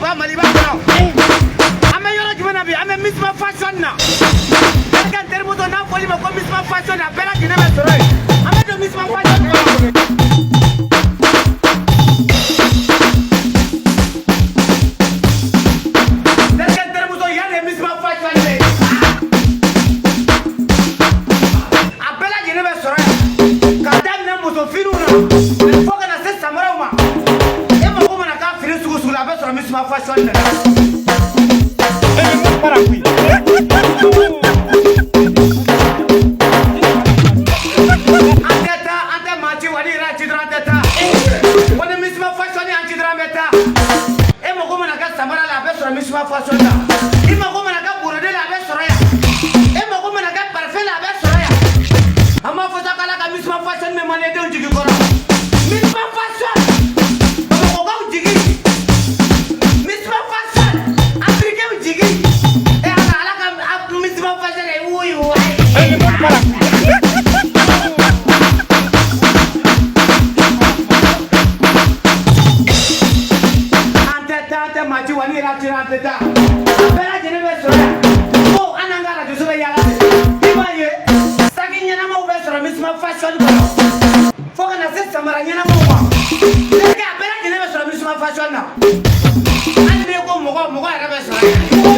Ba Maliba kɔnɔ. An bɛ yɔrɔ jumɛn na bi? An bɛ Misma Fashion na. Terikɛ n terimuso, n'a fɔli ma ko Misma Fashion, a bɛɛ lajɛlen bɛ sɔrɔ yen. An bɛ don Misma Fashion kɔnɔ. Terikɛ n terimuso, yan de ye Misma Fashion ye. A bɛɛ lajɛlen bɛ sɔrɔ yan, k'a daminɛ musofiniw na fo ka na se samaraw ma. E mako mana k'a fini sugu sugu la, a bɛ sɔrɔ Misma Fashion na. Parapluie. An tɛ taa, an tɛ maa ci wali yɛrɛ ci dɔrɔn, an tɛ taa. Ko ni Misma Fashion ye an ci dɔrɔn, an bɛ taa. E mako mana kɛ samara la, a bɛ sɔrɔ Misma Fashion na. I mako mana kɛ borode la, a bɛ sɔrɔ yan. E mako mana kɛ parfum la, a bɛ sɔrɔ yan. An b'a fɔ sa k'Ala ka Misma Fashion bɛ maliyɛndenw jigi kɔrɔ. Misma Fashion, Bamakɔkaw jigi. Misma Fashion, Africainw jigi. E Ala, Ala ka Misma Fashion ye wuyi wayi. Parapluie. An tɛ taa, an tɛ maa ci wa ni yɛrɛ cira, an tɛ taa. A bɛɛ lajɛlen bɛ sɔrɔ yan. Ko an n'an ka arajoso bɛ yaala de. I b'a ye, saki ɲɛnamaw bɛ sɔrɔ Misma Fashion kɔnɔ, fo ka na se samara ɲɛnamaw ma. Terikɛ, a bɛɛ lajɛlen bɛ sɔrɔ Misma Fashion na. Hali n'i ko mɔgɔ, mɔgɔ yɛrɛ bɛ sɔrɔ yan.